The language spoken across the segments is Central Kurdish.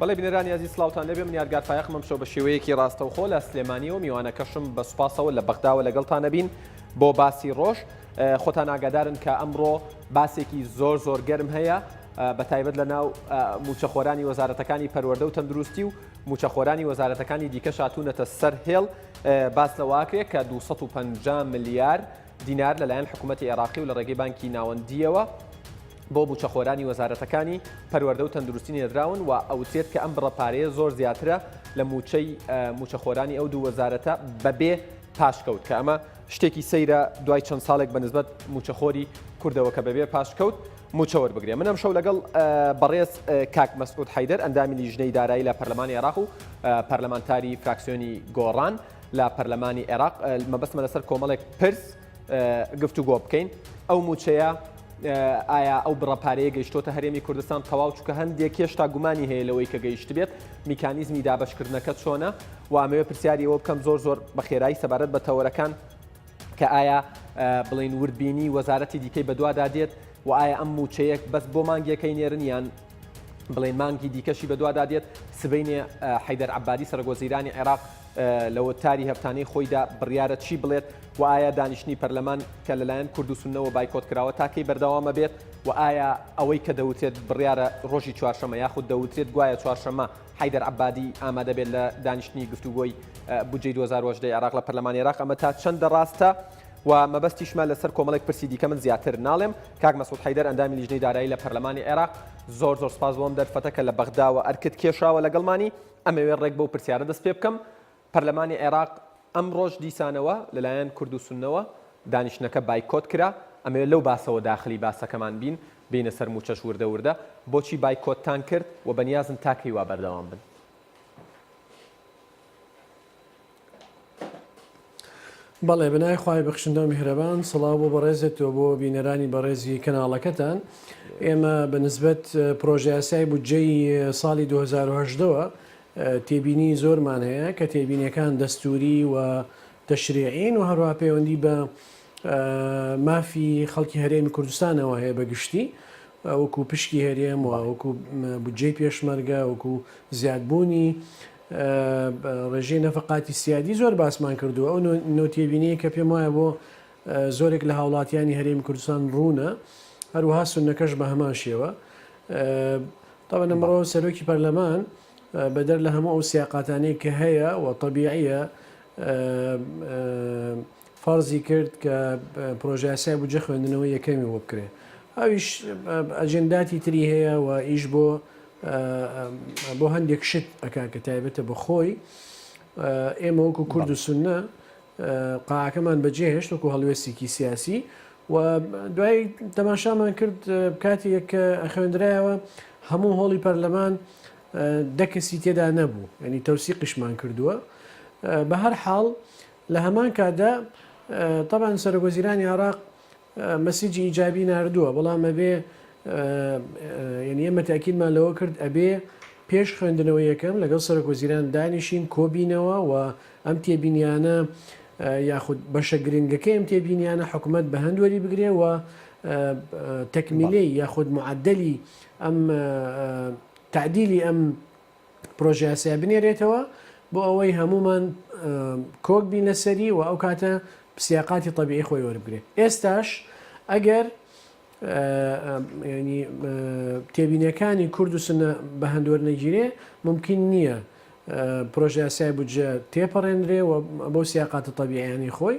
بەڵێ بینەرانی ئازیز سڵاوتان لێبێ من یادگار فایەقم ئەمشەو بە شێوەیەکی ڕاستەوخۆ لە سلێمانیەوە میوانەکەشم بە سوپاسەوە لە بەغداوە لەگەڵتان نەبین بۆ باسی ڕۆژ خۆتان ئاگادارن کە ئەمڕۆ باسێکی زۆر زۆر گەرم هەیە بە تایبەت لە ناو موچەخۆرانی وەزارەتەکانی پەروەردە و تەندروستی و موچەخۆرانی وەزارەتەکانی دیکە شاتوونەتە سەر هێڵ باس لەواکرێ کە 250 ملیار دینار لەلایەن حکوومەتی عێراقی و لە ڕێگەی بانکی ناوەندییەوە بۆ مووچەخۆرانی وەزارەتەکانی پەروەردە و تەندروستی نێردراون و ئەوترێت کە ئەم بڕە پارەیە زۆر زیاترە لە مووچەی مووچەخۆرانی ئەو دوو وەزارەتە بەبێ پاشکەوت کە ئەمە شتێکی سەیرە دوای چەند ساڵێک بە نسبەت مووچەخۆری کوردەوە کە بەبێ پاشکەوت مووچە وەربگرێ. من ئەمشەو لەگەڵ بەڕێز کاک مەسعود حەیدەر ئەندامی لیژنەی دارایی لە پەرلەمانی عێراق و پەرلەمانتاری فراکسیۆنی گۆڕان لە پەرلەمانی عێراق مەبەستمە لەسەر کۆمەڵێک پرس گفتوگۆ بکەین ئەو موچەیە ئایا ئەو بڕە پارەیە گەیشتۆتە هەرێمی کوردستان تەواو چکە هەندێک هێشتا گومانی هەیە لەوەی کە گەیشت بێت میکانیزمی دابشکردنەکە چۆنە و ئەمەوێ پرسیاری ئەوە بکەم زۆر زۆر بە خێرایی سەبارەت بە تەوەرەکان کە ئایا بڵین وردبینی وەزارەتی دیکەی بەدوادا دێت و ئایا ئەم موچەیەک بەس بۆ مانگێکەی نێرن یان بڵێن مانگی دیکەشی بەدوادا دێت سبەینێ حەیدەر عەبادی سەرۆکوەزیرانی عێراق لە وتاری هەفتانەی خۆیدا بڕیارە چی بڵێت و ئایا دانیشتنی پەرلەمان کە لەلایەن کورد و سوننەوە بایکۆت کراوە تا کەی بەردەوامە بێت و ئایا ئەوەی کە دەوترێت بڕیارە ڕۆژی چوارشەمە یاخود دەوترێت گوایە چوارشەمە حەیدەر عەبادی ئامادە بێت لە دانیشتنی گفتوگۆی بودجەی 2018 عێراق لە پەرلەمانی عێراق ئەمە تا چەندە ڕاستە و مەبەستیشمە لەسەر کۆمەڵێک پرسی دیکە من زیاتر ناڵێم. کاک مەسعود حەیدەر ئەندامی لیژنەی دارایی لە پەرلەمانی عێراق زۆر زۆر سپاس بۆ ئەم دەرفەتە کە لە بەغداوە ئەرکت کێشاوە لەگەڵمانی. ئەمەوێ ڕێک بەو پرسیارە دەست پێ بکەم. پەرلەمانی عێراق ئەمڕۆش دیسانەوە لەلایەن کورد و سوننەوە دانیشتنەکە بایکۆت کرا. ئەمەوێ لەو باسەوە داخلی باسەکەمان بین، بێینە سەر مووچەش وردە وردە. بۆچی بایکۆتتان کرد و بەنیازن تا کەی وا بەردەوام بن؟ بەڵێ بەناوی خوای بەخشندە و میهرەبان سڵاو بۆ بەڕێزت و بۆ بینەرانی بەڕێزی کەناڵەکەتان ئێمە بە نسبەت پرۆژەیاسای بودجەی ساڵی 2010ەوە تێبینی زۆرمان هەیە کە تێبینیەکان دەستوری و تەشریعین و هەروە پەیوەندی بە مافی خەڵکی هەرێمی کوردستانەوە هەیە بە گشتی وەکو پشکی هەرێم و وەکو بودجەی پێشمەرگە وەکو زیادبوونی ڕێژەی نەفەقاتی سیادی زۆر باسمان کردووە ئەو نۆتێبینەیە کە پێم وایە بۆ زۆرێک لە هاوڵاتیانی هەرێمی کوردستان ڕوونە هەروەها سونەکەش بە هەمان شێوە طبعا ئەمڕۆ سەرۆکی پەرلەمان بەدەر لە هەموو ئەو سیاقاتانەی کە هەیە و طبیعیە فەرزی کرد کە پرۆژەیاسای بودجە خوێندنەوەی یەکەمی بۆ بکرێ ئەویش ئەجێنداتی تری هەیە و ئیش بۆ بۆ هەندێک شت ئەکا کە تایبەتە بە خۆی ئێمە وەکو کورد و سونە قاعەکەمان بەجێهێشت وەکو هەڵوێستێکی سیاسی و دوای تەماشامان کرد کاتێک کە خوێندرایەوە هەموو هۆڵی پەرلەمان دە کەسی تێدا نەبوو ینی تەوسیقیشمان کردووە بە هەر حاڵ لە هەمان کاتدا تەبعەن سەرۆکوەزیرانی عێراق مەسیجی ئیجابی ناردووە، بەڵام ئەبێ یەنی ئێمە تاکیدمان لەوە کرد ئەبێ پێش خوێندنەوەی یەکەم لەگەڵ سەرۆکوەزیران دانیشین کۆبینەوە و ئەم تێبینیانە یاخود بەشە گرنگەکەی ئەم تێبینیانە حکومەت بە هەند وەری بگرێ و تەکمیلەی یاخود معدلی ئەم تعدیلی ئەم پرۆژەیاسای بنێرێتەوە بۆ ئەوەی هەموومان کۆک بین لەسەری و ئەو کاتە سیاقاتی تەبیعی خۆی وەربگرێت ئێستاش ئەگەر ینی تێبینەکانی کورد و سنە بە هەند وەرنەگیرێ ممکن نییە پرۆژەیاسای بودجە تێپەڕێنرێ و بەو سیاقاتە تەبیعیانەی خۆی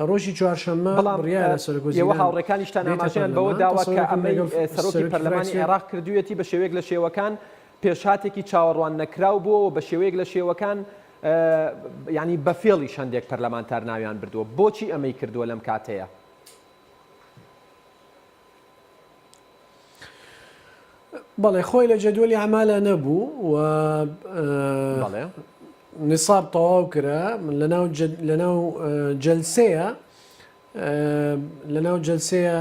ڕۆژی چوارشەممە بەڵام بڕیارە ئێوە سەرۆکوەزیران هاوڕێکانیشتان بێتە ئاماژەیان بەوە پەرلەمان داوە کە تەسەورەکەم ئەمەی لەگەڵ سەرۆکی سەرۆکی پەرلەمانی فراکسیۆن عێراق کردوویەتی بە شێوەیەک لە شێوەکان پێشهاتێکی چاوەڕوان نەکراو بووە و بە شێوەیەک لە شێوەکان یانی بە فێڵیش هەندێک پەرلەمانتار ناویان بردووە. بۆچی ئەمەی کردووە لەم کاتەیە؟ بەڵێ خۆی لە جەدوەلی ئەعمالا نەبوو و بەڵێ. نساب تەواو کرا لەناو لەناو جەلسەیە لەناو جەلسەیە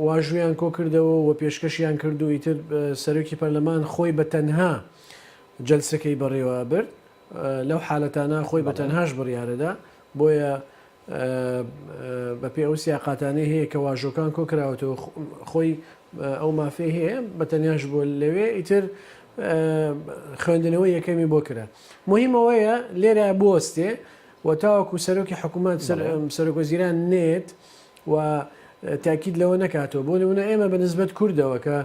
واژوویان کۆکردەوە و پێشکەشیان کرد و ئیتر سەرۆکی پەرلەمان خۆی بە تەنها جەلسەکەی بەڕێوە برد لەو حالەتانە خۆی بە تەنهاش بڕیارەدا بۆیە بەپێ ئەو سیاقاتانەی هەیە کە واژۆکان کۆکراوەتەوە خۆی ئەو مافەی هەیە بە تەنیاش بۆ لەوێ ئیتر. خوێندنەوەی یەکەمی بۆ کرا. موهیم ئەوەیە لێرە بوەستێ و تاوەکو سەرۆکی حکوومەت سەرۆک وەزیران نێت و تاکید لەوە نەکاتەوە. بۆ نمونە ئێمە بە نسبەت کوردەوە کە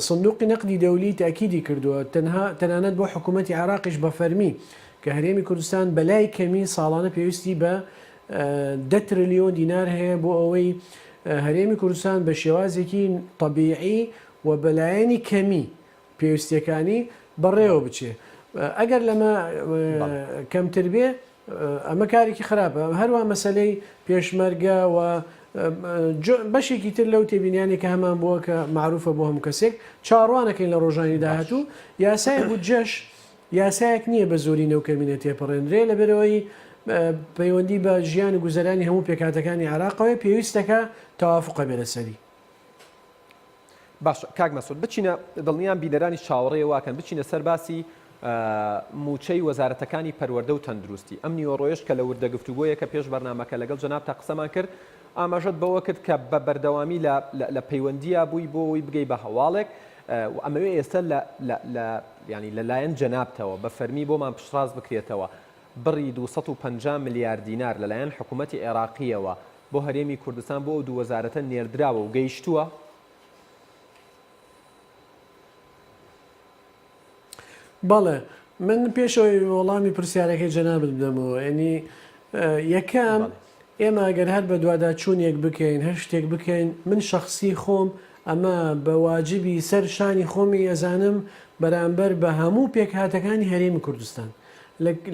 سندوقی نەقدی دەولی تاکیدی کردووە تەنها تەنانەت بۆ حکوومەتی عێراقیش بە فەرمی کە هەرێمی کوردستان بەلای کەمی ساڵانە پێویستی بە دە ترلیۆن دینار هەیە بۆ ئەوەی هەرێمی کوردستان بە شێوازێکی تەبیعی و بەلایەنی کەمی پێویستیەکانی بەڕێوە بچێ ئەگەر لەمە کەمتر بێ ئەمە کارێکی خراپە هەروە مەسلەی پێشمەرگە و بەشێکی تر لەو تێبینیانی کە هەمان بووە کە معروفە بۆ هەموو کەسێک چاڕوانەکەین لە ڕۆژانی داهاتوو یاسای بودجەش یاسایەک نییە بە زۆرینە و کەمینە تێپەڕێنرێ لەبەرئەوەی پەیوەندی بە ژیان و گوزەرانی هەموو پێکهاتەکانی عێراقەوەیە پێویستەکە تەوافق هەبێ لەسەری. باشە کاک مەسعود بچینە دڵنیام بینەرانیش چاوەڕێی واکەن بچینە سەر باسی مووچەی وەزارەتەکانی پەروەردە و تەندروستی ئەم نیوەڕۆیەش کە لە وردە گفتوگۆیەکە پێش بەرنامەکە لەگەڵ جەنابتا قسەمان کرد ئاماژەت بەوە کرد کە بە بەردەوامی لە لە پەیوەندیا بووی بۆ ئەوەی بگەی بە هەواڵێک و ئەمەوێ ئێستا لە لە لە یانی لە لایەن جەنابتەوە بە فەرمی بۆمان پشتڕاست بکرێتەوە بڕی 250 ملیار دینار لەلایەن حکوومەتی عێراقییەوە بۆ هەرێمی کوردستان بۆ ئەو دوو وەزارەتە نێردراوە و گەیشتووە؟ بەڵێ من پێشەوەی وەڵامی پرسیارەکەی جەنابت بدەمەوە یعنی یەکەم ئێمە ئەگەر هەر بە دواداچوونێک بکەین هەر شتێک بکەین من شخصی خۆم ئەمە بە واجبی سەر شانی خۆمی ئەزانم بەرامبەر بە هەموو پێکهاتەکانی هەرێمی کوردستان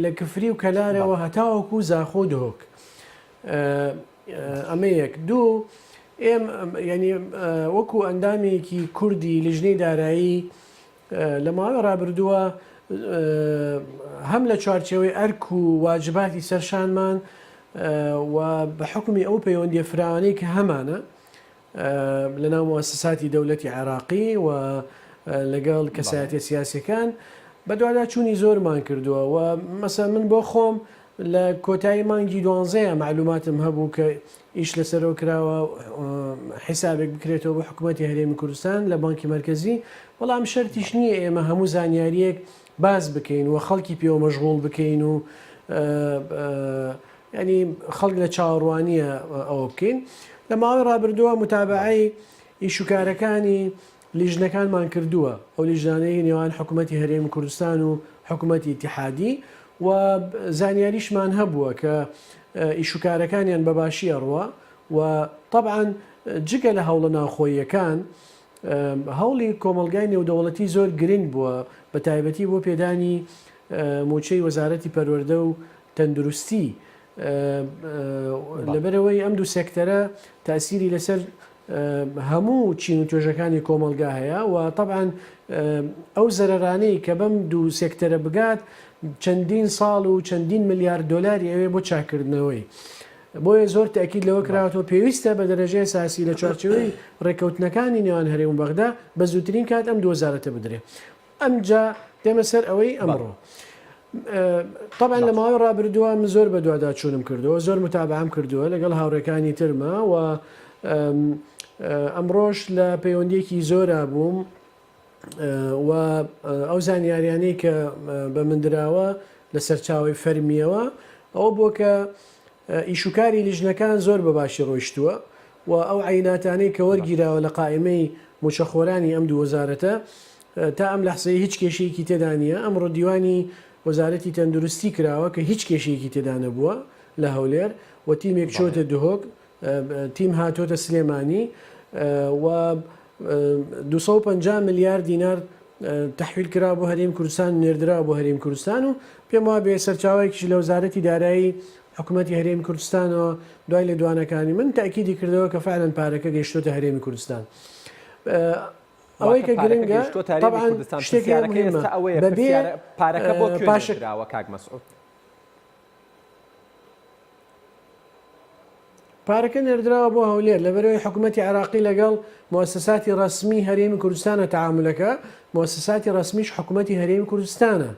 لە کفری و کەلارەوە هەتاوەکو زاخۆ دهۆک ئەمە یەک دوو ئێم یعنی وەکو ئەندامێکی کوردی لیژنەی دارایی لە ماوەی ڕابردووە هەم لە چوارچێوەی ئەرک و واجباتی سەرشانمان و بە حکومی ئەو پەیوەندیە فراوانەی کە هەمانە لەناو موسساتی دەولەتی عێراقی و لەگەڵ کەسایەتە سیاسەکان بەدواداچوونی زۆرمان کردووە و مەسە من بۆ خۆم لە کۆتایی مانگی دوانزەیە مەعلوماتم هەبوو کە ئیش لەسەرەوە کراوە حیسابێک بکرێتەوە بۆ حکوومەتی هەرێمی کوردستان لە بانکی مەرکەزی، بەڵام شەرتیش نییە ئێمە هەموو زانیارییەک باس بکەین و خەڵکی پێوە مەشغوڵ بکەین و ینی خەڵک لە چاوەڕوانیە ئەوە بکەین. لە ماوەی ڕابردووە متابعەی ئیشوکارەکانی لیژنەکانمان کردووە، ئەو لیژنانەی نێوان حکومەتی هەرێمی کوردستان و حکومەتی ئیتیحادی و زانیاریشمان هەبووە کە ئیشوکارەکانیان بە باشی ئەڕوا و تەبعەن جگە لە هەوڵە ناوخۆییەکان هەوڵی کۆمەڵگای نێودەوڵەتی زۆر گرنگ بووە بە تایبەتی بۆ پێدانی مووچەی وەزارەتی پەروەردە و تەندروستی لەبەرئەوەی ئەم دوو سێکتەرە تاسیری لەسەر هەموو چین و توێژەکانی کۆمەڵگا هەیە و تەبعەن ئەو زەرەرانەی کە بەم دوو سێکتەرە بگات چەندین ساڵ و چەندین ملیار دۆلاری ئەوێ بۆ چاکردنەوەی. بۆیە زۆر تاکید لەوە کراوەتەوە پێویستە بە دەرەجەی ئەساسی لە چوارچێوەی ڕێککەوتنەکانی نێوان هەرێم و بەغدا بە زووترین کات ئەم دوو وەزارەتە بدرێ. ئەمجا دێمە سەر ئەوەی ئەمڕۆ. طبعا لە ماوەی ڕابردووە من زۆر بەدواداچوونم کردووە زۆر متابعەم کردووە لەگەڵ هاوڕێکانی ترمە و ئەمڕۆش لە پەیوەندیەکی زۆرا بووم و ئەو زانیاریانەی کە بە من دراوە لە سەرچاوی فەرمیەوە ئەوە بووە کە ئیشوکاری لیژنەکان زۆر بە باشی ڕۆیشتووە و ئەو عەیناتانەی کە وەرگیراوە لە قائیمەی مووچەخۆرانی ئەم دوو وەزارەتە تا ئەم لەحزەیە هیچ کێشەیەکی تێدا نییە، ئەمڕۆ دیوانی وەزارەتی تەندروستی کراوە کە هیچ کێشەیەکی تێدا نەبووە لە هەولێر و تیمێک چۆتە دهۆک، تیم هاتۆتە سلێمانی و 250 ملیار دینار تەحویل کرا بۆ هەرێمی کوردستان و نێردرا بۆ هەرێمی کوردستان و پێم وابێ سەرچاوەیەکیش لە وەزارەتی دارایی حکومەتی هەرێمی کوردستانەوە دوای لێدوانەکانی من تەئکیدی کردەوە کە فعلا پارەکە گەیشتۆتە هەرێمی کوردستان. ئەوەی کە گرنگە تەبعەن شتێک هەیە مهمە بەبێ پارەکە بۆ کوێ نێردراوە کاک مەسعود؟ پارەکە نێردراوە بۆ هەولێر لەبەرئەوەی حکومەتی عێراقی لەگەڵ موسساتی ڕەسمی هەرێمی کوردستانە تەعامولەکە، موسساتی ڕەسمیش حکومەتی هەرێمی کوردستانە.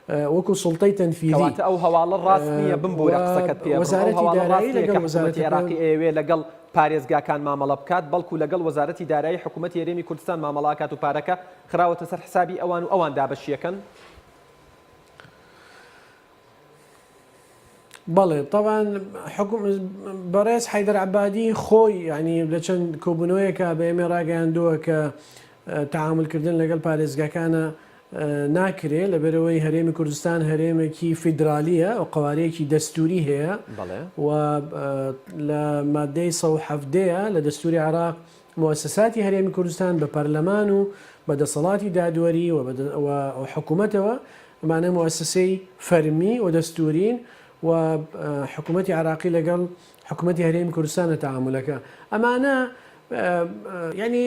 وەکو سوڵتەی تەنفیزی. کەواتە ئەو هەواڵە ڕاست نییە، بمبورە قسەکەت پێ ئەبڕم، ئەو وەزارەتی هەواڵە ڕاست دارایی نییە لەگەڵ کە حکوومەتی وەزارەتە عێراقی ئەیەوێ لەگەڵ پارێزگاکان مامەڵە بکات، بەڵکو لەگەڵ وەزارەتی دارایی حکوومەتی هەرێمی کوردستان مامەڵە ئەکات و پارەکە خراوەتە سەر حسابی ئەوان و ئەوان دابەشیەکەن؟ بەڵێ تەبعەن حکوم بەڕێز حەیدەر عەبادی خۆی یانی لە چەند کۆبوونەوەیەکا بە ئێمەی ڕاگەیاندووە کە تەعامول کردن لەگەڵ پارێزگاکانە ناکرێ لەبەرئەوەی هەرێمی کوردستان هەرێمێکی فیدرالیە و قەوارەیەکی دەستوری هەیە و لە مادەی 117 لە دەستوری عێراق موسساتی هەرێمی کوردستان بە پەرلەمان و بە دەسەڵاتی دادوەری و حکومەتەوە ئەمانە موسسەی فەرمی و دەستورین و حکومەتی عێراقی لەگەڵ حکومەتی هەرێمی کوردستانە تەعامولەکە ئەمانە یعنی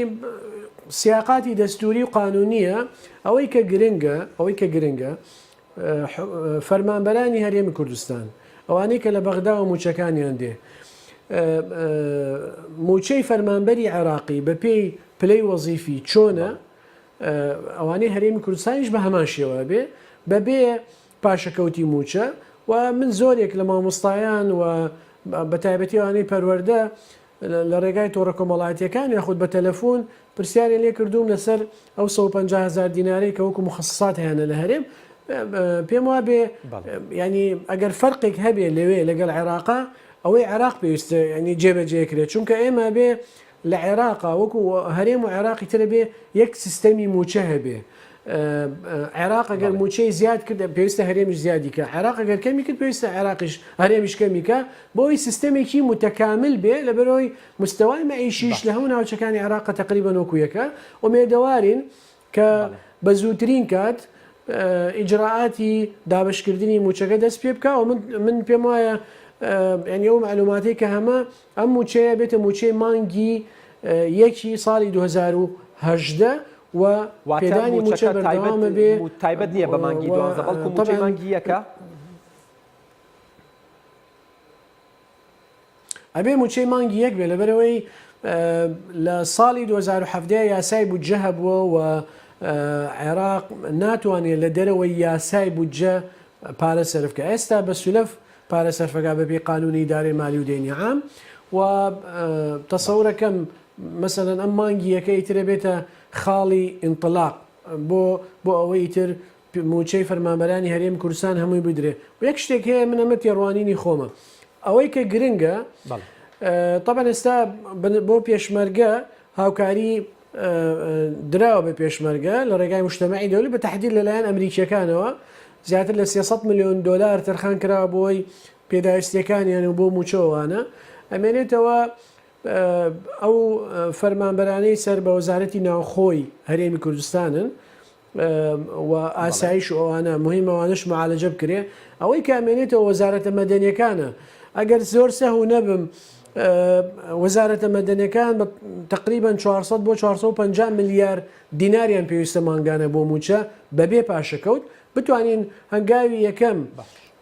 سیاقاتی دەستوری و قانونیە ئەوەی کە گرنگە ئەوەی کە گرنگە فەرمانبەرانی هەرێمی کوردستان ئەوانەی کە لە بەغداوە موچەکانیان دێ موچەی فەرمانبەری عێراقی بەپێی پلەی وەزیفی چۆنە ئەوانەی هەرێمی کوردستانیش بە هەمان شێوە بێ بەبێ پاشەکەوتی مووچە و من زۆرێک لە مامۆستایان و بە تایبەتی ئەوانەی پەروەردە لە ڕێگای تۆڕە کۆمەڵایەتیەکان یاخود بە تەلەفۆن پرسیاریان لێ کردووم لەسەر ئەو 150 هەزار دینارەی کە وەکو مخصصات هەیانە لە هەرێم پێم وابێ ینی ئەگەر فەرقێک هەبێ لەوێ لەگەڵ عێراقا ئەوەی عێراق پێویستە ینی جێبەجێ کرێت چونکە ئێمە بێ لە عێراقا وەکو هەرێم و عێراقی ترە بێ یەک سیستەمی مووچە هەبێ عێراق ئەگەر مووچەی زیاد کرد پێویستە هەرێمیش زیادی کە عێراق ئەگەر کەمی کرد پێویستە عێراقیش هەرێمیش کەمی کە بۆی سیستەمێکی متەکامل بێ لەبەرەوەی مستەوای مەعیشیش لە هەموو ناوچەکانی عێراق تقریبا وەکو یەکە ئومێدەوارین کە بە زووترین کات ئیجرائاتی دابەشکردنی مووچەکە دەست پێ بکە و من پێم وایە یعنی ئەو معلوماتەی کە هەمە ئەم مووچەیە بێتە مووچەی مانگی یەکی ساڵی 2018 و واتە پێدانی مووچە مووچەکە تایبەت بەردەوامە بێ تایبەت نییە بە مانگی و دوانزە بەڵکو مووچەی تەبعەن مانگی یەکە. ئەبێ مووچەی مانگی یەک بێ لەبەرئەوەی لە ساڵی 2017 یاسای بودجە هەبووە و عێراق ناتوانێت لە دەرەوەی یاسای بودجە پارە سەرف کە ئێستا بە سولف پارە سەرفەکە بەپێی قانونی ئیدارەی مالی و دەینی عام و تەسەورەکەم مەسەلەن ئەم مانگی یەکە ئیترە بێتە خاڵی ئینطلاق بۆ بۆ ئەوەی ئیتر مووچەی فەرمانبەرانی هەرێمی کوردستان هەمووی بدرێ و یەک شتێک هەیە من ئەمە تێڕوانینی خۆمە ئەوەی کە گرنگە تەبعەن ئێستا بۆ پێشمەرگە هاوکاری دراوە بە پێشمەرگە لە ڕێگای مجتەمەعی دەولی بە تەحدید لەلایەن ئەمریکیەکانەوە زیاتر لە 300 میلیۆن دلار تەرخان کرا بۆی پێداویستیەکانیان و بۆ مووچەوانە ئەمێنێتەوە ئەو فەرمانبەرانەی سەر بە وەزارەتی ناوخۆی هەرێمی کوردستانن و ئاسایش و ئەوانە مهمە ئەوانەش معالەجە بکرێ ئەوەی کە ئەمێنێتەوە وەزارەتە مەدەنیەکانە ئەگەر زۆر سەهو نەبم وەزارەتە مەدەنیەکان بە تقریبا 400 بۆ 450 ملیار دیناریان پێویستە مانگانە بۆ موچە بەبێ پاشەکەوت بتوانین هەنگاوی یەکەم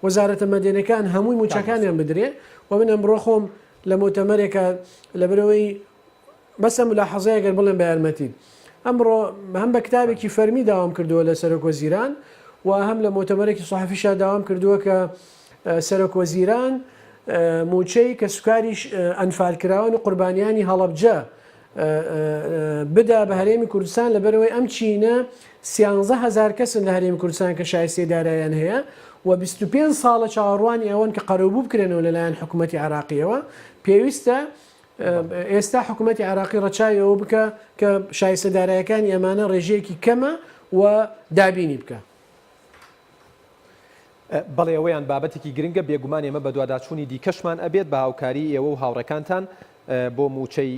وەزارەتە مەدەنەکان هەمووی موچەکانیان بدرێ و من ئەمڕۆ خۆم لە مۆتەمەرێکە لەبەرەوەی بەسە ملاحەزەیەک گەر بڵێم بە یارمەتیت. ئەمڕۆ هەم بە کتابێکی فەرمی داوام کردووە لە سەرۆک وەزیران و هەم لە مۆتەمەرێکی سەحەفیشا داوام کردووە کە سەرۆک وەزیران مووچەی کەسوکاری ئەنفالکراوان و قوربانیانی هەڵەبجە بدا بە هەرێمی کوردستان لەبەرئەوەی ئەم چینە 13 هەزار کەسن لە هەرێمی کوردستان کە شایستەی دارایان هەیە و 25 ساڵە چاوەڕوانی ئەوەن کە قەرەبوو بکرێنەوە لەلایەن حکوومەتی عێراقیەوە پێویستە ئێستا حکومەتی عێراقی ڕەچاوی ئەوە بکە کە شایستە دارایەکانی ئەمانە ڕێژەیەکی کەمە و دابینی بکە. بەڵێ ئەوەیان بابەتێکی گرنگە، بێگومان ئێمە بەدواداچوونی دیکەشمان ئەبێت بە هاوکاری ئێوە و هاوڕێکانتان بۆ مووچەی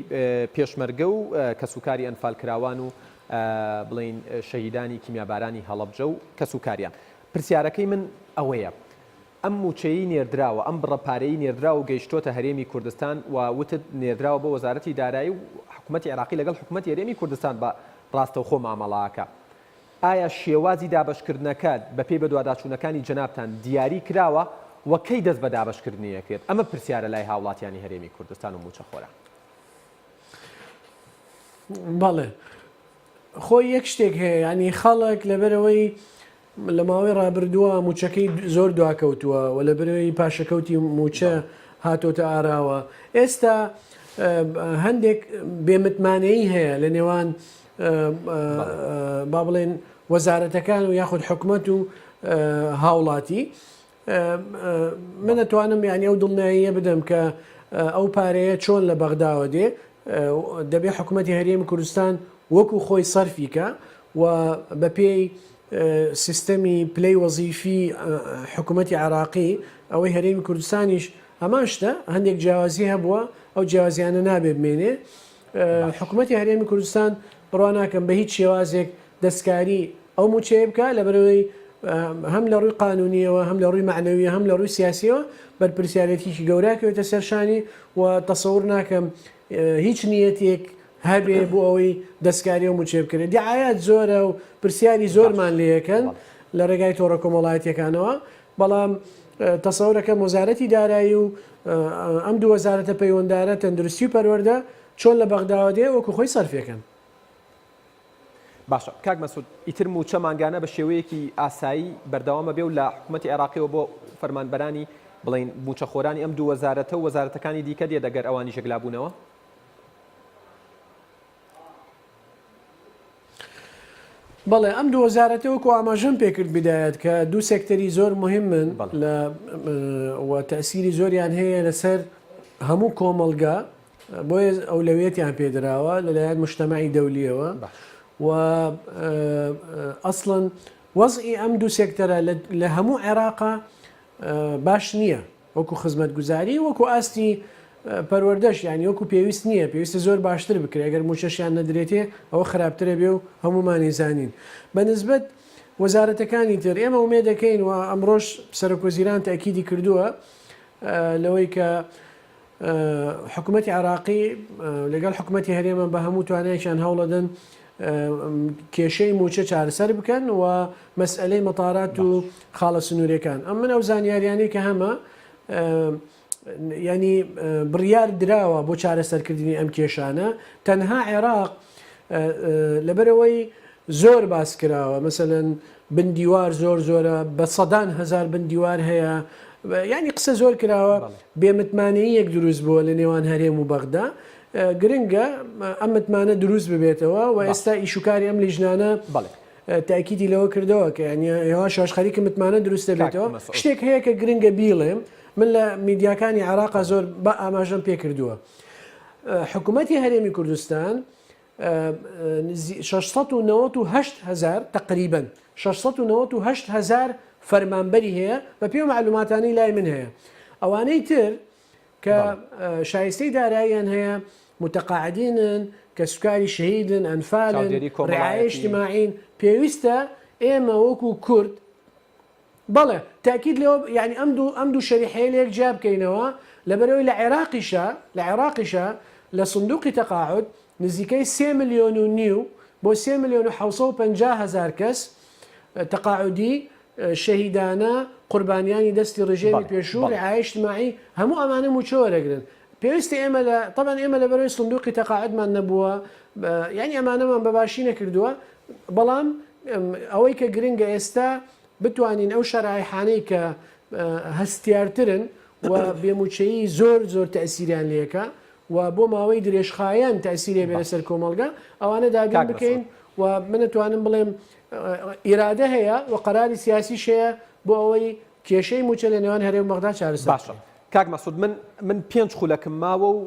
پێشمەرگە و کەسوکاری ئەنفالکراوان و بڵێین شەهیدانی کیمیابارانی هەڵەبجە و کەسوکاریان. پرسیارەکەی من ئەوەیە ئەم مووچەیەی نێردراوە، ئەم بڕە پارەیەی نێردراوە و گەیشتۆتە هەرێمی کوردستان و وتت نێردراوە بۆ وەزارەتی دارایی و حکومەتی عێراقی لەگەڵ حکومەتی هەرێمی کوردستان بە ڕاستەوخۆ مامەڵە ئەکا. ئایا شێوازی دابەشکردنەکە بەپێی بەدواداچوونەکانی جەنابتان دیاری کراوە و کەی دەست بە دابەشکردنی ئەکرێت؟ ئەمە پرسیارە لای هاوڵاتیانی هەرێمی کوردستان و مووچەخۆران. بەڵێ. خۆی یەک شتێک هەیە یانی خەڵک لەبەرئەوەی. لە ماوەی ڕابردووە مووچەکەی زۆر دواکەوتووە و لە برەوەی پاشەکەوتی مووچە هاتۆتە ئاراوە ئێستا هەندێک بێمتمانەیی هەیە لە نێوان با بڵێن وەزارەتەکان و یاخود حکومەت و هاوڵاتی من ئەتوانم یانی ئەو دڵنیاییە بدەم کە ئەو پارەیە چۆن لە بەغداوە دێ دەبێ حکوومەتی هەرێمی کوردستان وەکو خۆی سەرفی کە و بەپێی سیستەمی پلەی وەزیفی حکوومەتی عراقی ئەوەی هەرێمی کوردستانیش هەمان شتە هەندێک جیاوازی هەبووە ئەو جیاوازیانە نابێ بمێنێ حکوومەتی هەرێمی کوردستان بڕوا ناکەم بە هیچ شێوازێک دەستکاری ئەو مووچەیە بکا، لەبەرئەوەی هەم لە ڕووی قانوونییەوە، هەم لە ڕووی مەعنەوییە، هەم لە ڕووی سیاسییەوە بەرپرسیارێتیی گەورە ئەکەوێتە سەر شانی و تەسەور ناکەم هیچ نیەتێک هەبێ بۆ ئەوەی دەستکاری ئەو مووچەیە بکرێ. دیعایات زۆرە و پرسیاری زۆرمان لێ ئەکەن لە ڕێگای تۆڕە کۆمەڵایەتییەکانەوە، بەڵام تەسەورەکەم وەزارەتی دارایی و ئەم دوو وەزارەتە پەیوەندارە تەندروستی و پەروەردە چۆن لە بەغداوە دێ وەکو خۆی سەرفی ئەکەن. باشە کاک مەسعود ئیتر مووچە مانگانە بە شێوەیەکی ئاسایی بەردەوامە بێ و لە حکوومەتی عێراقیەوە بۆ فەرمانبەرانی بڵێین مووچەخۆرانی ئەم دوو وەزارەتە و وەزارەتەکانی دیکە دێت ئەگەر ئەوانیش یەکلابوونەوە؟ بەڵێ ئەم دوو وەزارەتە وەکو ئاماژەم پێکرد بدایەت کە دوو سێکتەری زۆر مهمن لە و تەسیری زۆریان هەیە لەسەر هەموو کۆمەڵگا بۆیە ئەولەویەتیان پێدراوە لەلایەن مجتەمەعی دەولیەوە و ئەسڵەن وەزعی ئەم دوو سێکتەرە لە هەموو عێراقا باش نییە وەکو خزمەتگوزاری وەکو ئاستی پەروەردەش یانی وەکو پێویست نییە پێویستە زۆر باشتر بکرێت ئەگەر موچەشیان نەدرێتێ ئەوە خراپترە بێ و هەمومانی زانین بە نسبەت وەزارەتەکانی تر ئێمە ئومێد دەکەین و ئەمڕۆش سەرۆک وەزیران تەئکیدی کردووە لەوەی کە حکومەتی عێراقی لەگەڵ حکومەتی هەرێمە بە هەموو توانایەکیان هەوڵەدەن کێشەی موچە چارەسەر بکەن و مەسئلەی مەتارات و خاڵە سنوورەکان ئەم من ئەو زانیاریانەی کە هەمە ینی بڕیار دراوە بۆ چارەسەرکردنی ئەم کێشانە تەنها عێراق لەبەرەوەی زۆر باس کراوە مەسەلەن بن دیوار زۆر زۆرە بە سەدان هەزار بن دیوار هەیە یانی قسە زۆر کراوە بێ متمانەیەک دروست بووە لە نێوان هەرێم و بەغدا گرنگە ئەم متمانە دروست ببێتەوە و ئێستا ئیشوکاری ئەم لیژنانە تاکیدی لەوە کردەوە کە یانی هێواش هێواش خەریکە متمانە دروست دەبێتەوە شتێک هەیە کە گرنگە بیڵێم من لە میدیاکانی عێراقا زۆر بە ئاماژەم پێ کردووە حکوومەتی هەرێمی کوردستان 698 هەزار تقریبا 698 هەزار فەرمانبەری هەیە بە پێ معلوماتانی لای من هەیە ئەوانەی تر کە شایستەی داراییان هەیە متقاعدینن کەسوکاری شەهیدن ئەنفالن رعایە اجتماعین پێویستە ئێمە وەکو کورد بەڵێ تاکید لەوە یعنی ئەم دوو ئەم دوو شەریحەیە لەیەک جیا بکەینەوە لەبەرەوەی لە عێراقیشە لە عێراقیشە لە سندوقی تەقاعد نزیکەی سێ ملیۆن و نیو بۆ سێ ملیۆن و 750 هەزار کەس تەقاعدی شەهیدانە، قوربانیانی دەستی ڕژێمی پێشوو، رعایە اجتماعی، هەموو ئەمانە مووچە وەرەگرن. پێویستە ئێمە لە، تەبعەن ئێمە لەبەرئەوەی سندوقی تەقاعدمان نەبووە، یانی ئەمانەمان بە باشی نەکردووە، بەڵام ئەوەی کە گرنگە ئێستا بتوانین ئەو شەرایحانەی کە هەستیارترن و بێ مووچەیی زۆر زۆر تەئسیریان لێکا و بۆ ماوەی درێژخایەن تەئسیری هەبێ لەسەر کۆمەڵگا، ئەوانە دابین بکەین و من ئەتوانم بڵێم ئیرادە هەیە و قەراری سیاسیش هەیە بۆ ئەوەی کێشەی مووچە لە نێوان هەرێم و بەغدا چارەسەر باشە کاک مەسعود من من پێنج خولەکم ماوە و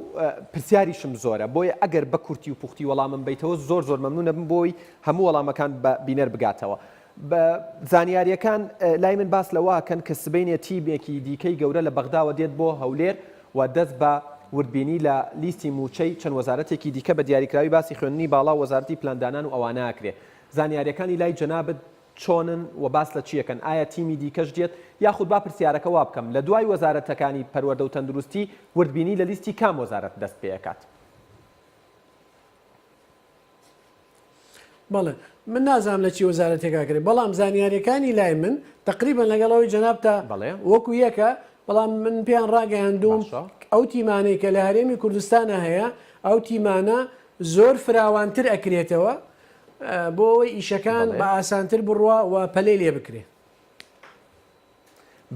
پرسیاریشم زۆرە بۆیە ئەگەر بە کورتی و پوختی وەڵامم بەیتەوە زۆر زۆر مەمنون ئەبم بۆی هەموو وەڵامەکان بە بینەر بگاتەوە. بە زانیاریەکان لای من باس لەوە ئەکەن کە سبەینێ تیمێکی دیکەی گەورە لە بەغداوە دێت بۆ هەولێر و دەست بە وردبینی لە لیستی مووچەی چەند وەزارەتێکی دیکە بە دیاریکراوی باسی خوێندنی باڵا و وەزارەتی پلاندانان و ئەوانە ئەکرێ. زانیاریەکانی لای جەنابت چۆنن و باس لە چیەکەن؟ ئایا تیمی دیکەش دێت؟ یاخود با پرسیارەکە وا بکەم لە دوای وەزارەتەکانی پەروەردە و تەندروستی وردبینی لە لیستی کام وەزارەت دەست پێئەکات؟ بەڵێ من نازانم لە چی وەزارەتێک ئەکرێ بەڵام زانیاریەکانی لای من تقریبا لەگەڵ ئەوەی جەنابتا وەکو یەکە بەڵام من پێیان ڕاگەیاندوم ئەو تیمانەی کە لە هەرێمی کوردستانە هەیە ئەو تیمانە زۆر فراوانتر ئەکرێتەوە. بۆ ئەوەی ئیشەکان بە ئاسانتر بڕوا و پەلەی لێ بکرێ.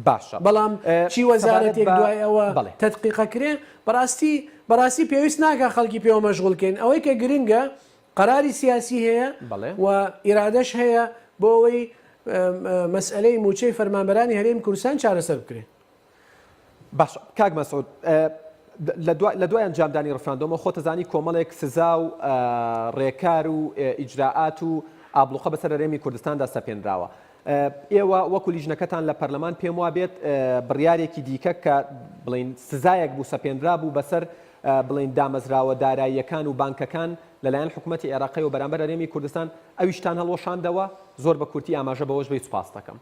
باشە بەڵام چی وەزارەتێک دوای ئەوە تەدقیقەکرێ بەڕاستی بەڕاستی پێویست ناکە خەڵکی پێوە مەشغوڵکەین ئەوەی کە گرنگە قەراری سیاسی هەیە و ئیرادەش هەیە بۆ ئەوەی مەسئلەی موچەی فەرمانبەرانی هەرێمی کوردستان چارەسەر بکرێ. باشە کاک مەسعود لە دوای ئەنجامدانی ڕفراندۆمە خۆتەزانی کۆمەڵێک سزا و ڕێکار و ئیجرائات و ئابڵوقە بەسەر هەرێمی کوردستاندا سەپێنراوە ئێوە وەکو لیژنەکەتان لە پەرلەمان پێم وابێت بڕیارێکی دیکە کە بڵین سزایەک بوو سەپێنرا بوو بەسەر بڵین دامەزراوە داراییەکان و بانکەکان لەلایەن حکوومەتی عێراقی و بەرامبەر هەرێمی کوردستان ئەویشتان هەڵوەشاندەوە زۆر بە کورتی ئاماژە بەوەش بەی سوپاس دەکەم.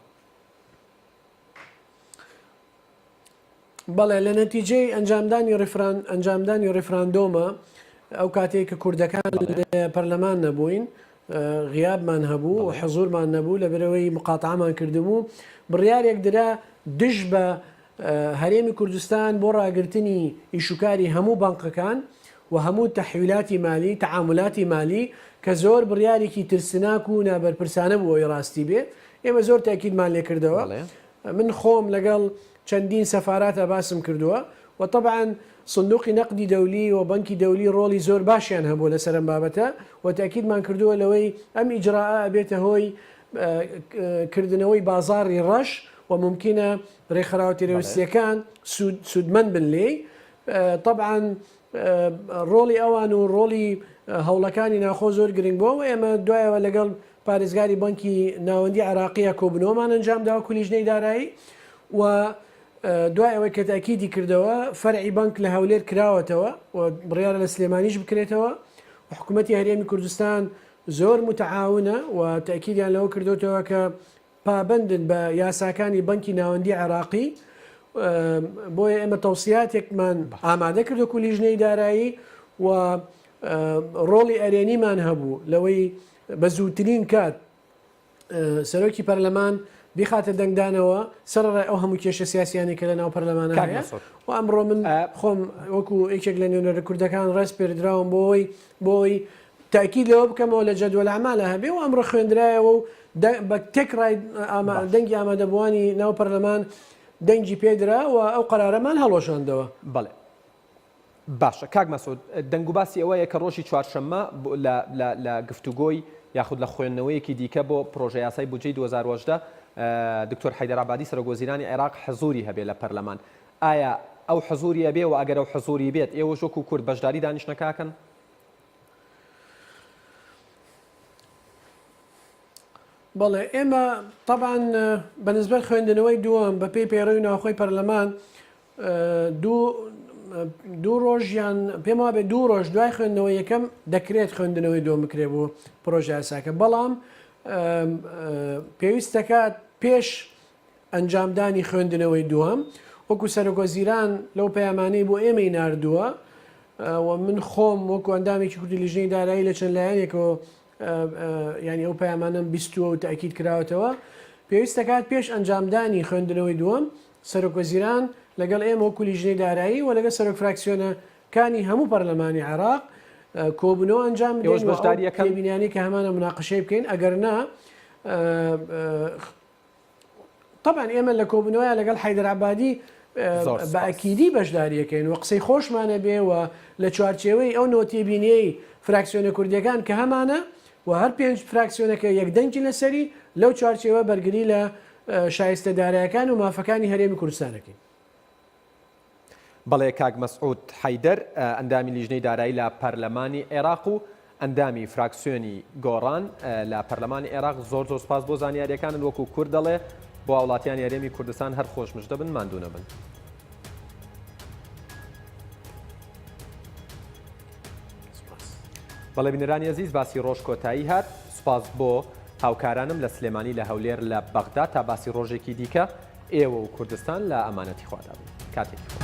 بەڵێ لە نەتیجەی ئەنجامدانی ڕیفران ئەنجامدانی ڕیفراندۆمە ئەو کاتەی کە کوردەکان لە پەرلەمان نەبووین غیابمان هەبوو و حزورمان نەبوو لە برەوەی مقاتعەمان کردبوو بڕیارێک درا دژ بە هەرێمی کوردستان بۆ ڕاگرتنی ئیشوکاری هەموو بانقەکان و هەموو تەحویلاتی مالی تەعامولاتی مالی کە زۆر بڕیارێکی ترسناک و نابەرپرسانە بوو ئەوی ڕاستی بێ ئێمە زۆر تاکیدمان لێکردەوە من خۆم لەگەڵ چەندین سەفاراتا باسم کردووە و تەبعەن سندوقی نەقدی دەولی و بەنکی دەولی ڕۆڵی زۆر باشیان هەبووە لەسەر ئەم بابەتە و تەئکیدمان کردووە لەوەی ئەم ئیجرائە ئەبێتە هۆی کردنەوەی بازاڕی ڕەش و مومکینە ڕێکخراوە تێرۆریستییەکان سوودمەند بن لێی تەبعەن ڕۆڵی ئەوان و ڕۆڵی هەوڵەکانی ناوخۆ زۆر گرنگ بووە و ئێمە دوایەوە لەگەڵ پارێزگاری بانکی ناوەندی عێراقیە کۆبوونەوەمان ئەنجامدا وەکو لیژنەی دارایی و دوای ئەوەی کە تاکیدی کردەوە فەرعی بانک لە هەولێر کراوەتەوە و بڕیارە لە سلێمانیش بکرێتەوە و حکوومەتی هەرێمی کوردستان زۆر متعاونە و تاکیدیان لەوە کردوتەوە کە پابەندن بە یاساکانی بانکی ناوەندی عێراقی بۆیە ئێمە تەوسیاتێکمان ئامادە کرد وەکو لیژنەی دارایی و ڕۆڵی ئەرێنیمان هەبوو لەوەی بە زووترین کات سەرۆکی پەرلەمان بیخاتە دەنگدانەوە سەرەڕای ئەو هەموو کێشە سیاسیانەی کە لە ناو پەرلەمانە هەیە و ئەمڕۆ من خۆم وەکو یەکێک لە نوێنەرە کوردەکان ڕێسپێردراوم بۆی بۆی تاکید لەوە بکەمەوە لە جەدوەل ئەعمالە هەبێ و ئەمڕۆ خوێندرایەوە و بە تێکڕای دەنگی ئامادەبووانی ناو پەرلەمان دەنگی پێدرا و ئەو قەرارەمان هەڵوەشاندەوە. بەڵێ باشە کاک مەسعود دەنگوباسی ئەوەیە کە ڕۆژی چوارشەممە لە لە لە گفتوگۆی یاخود لە خوێندنەوەیەکی دیکە بۆ پرۆژە یاسای بودجەی 2018 دکتۆر حەیدەر عەبادی سەرۆک وەزیرانی عێراق حزوری هەبێ لە پەرلەمان ئایا ئەو حزوری ئەبێ و ئەگەر ئەو حزوری بێت ئێوەش وەکو کورد بەشداری دانیشتنەکە ئەکەن؟ بەڵێ ئێمە تەبعەن بە نسبەت خوێندنەوەی دووەم بە پێی پەیڕەوی ناوخۆی پەرلەمان دوو دوو ڕۆژ یان پێم وابێ دوو ڕۆژ دوای خوێندنەوەی یەکەم دەکرێت خوێندنەوەی دووەم بکرێت بۆ پرۆژە یاساکە بەڵام پێویست دەکات پێش ئەنجامدانی خوێندنەوەی دووەم وەکو سەرۆکوەزیران لەو پەیامانەی بۆ ئێمەی ناردووە و من خۆم وەکو ئەندامێکی کوردی لیژنەی دارایی لە چەند لایەنێکەوە ینی ئەو پەیامانەم بیستووە و تاکید کراوەتەوە پێویست دەکات پێش ئەنجامدانی خوێندنەوەی دووەم سەرۆکوەزیران لەگەڵ ئێمە وەکو لیژنەی دارایی و لەگەڵ سەرۆک فراکسیۆنەکانی هەموو پەرلەمانی عێراق کۆبوونەوە ئەنجام بدەین و ئەو تێبینیانەی کە هەمانە مناقشەی بکەین ئەگەر نا تەبعەن ئێمە لە کۆبوونەوەیان لەگەڵ حەیدەر عەبادی بە ئەکیدی بەشداریەکەین و قسەی خۆشمانە بێ و لە چوارچێوەی ئەو نۆ تێبینیەی فراکسیۆنە کوردیەکان کە هەمانە و هەر پێنج فراکسیۆنەکە یەکدەنگین لەسەری لەو چوارچێوە بەرگری لە شایستە دارایەکان و مافەکانی هەرێمی کوردستان ئەکەین. بەڵێ کاک مەسعود حەیدەر ئەندامی لیژنەی دارایی لە پەرلەمانی عێراق و ئەندامی فراکسیۆنی گۆڕان لە پەرلەمانی عێراق زۆر زۆر سپاس بۆ زانیاریەکانت وەکو کورد دەڵێ بۆ هاوڵاتیانی هەرێمی کوردستان هەر خۆش مژدە بن ماندوو نەبن. بەڵێ بینەرانی ئەزیز باسی ڕۆژ کۆتایی هات سوپاس بۆ هاوکارانم لە سلێمانی لە هەولێر لە بەغدا تا باسی ڕۆژێکی دیکە ئێوە و کوردستان لە ئەمانەتی خوادا بن کاتێکی خۆش.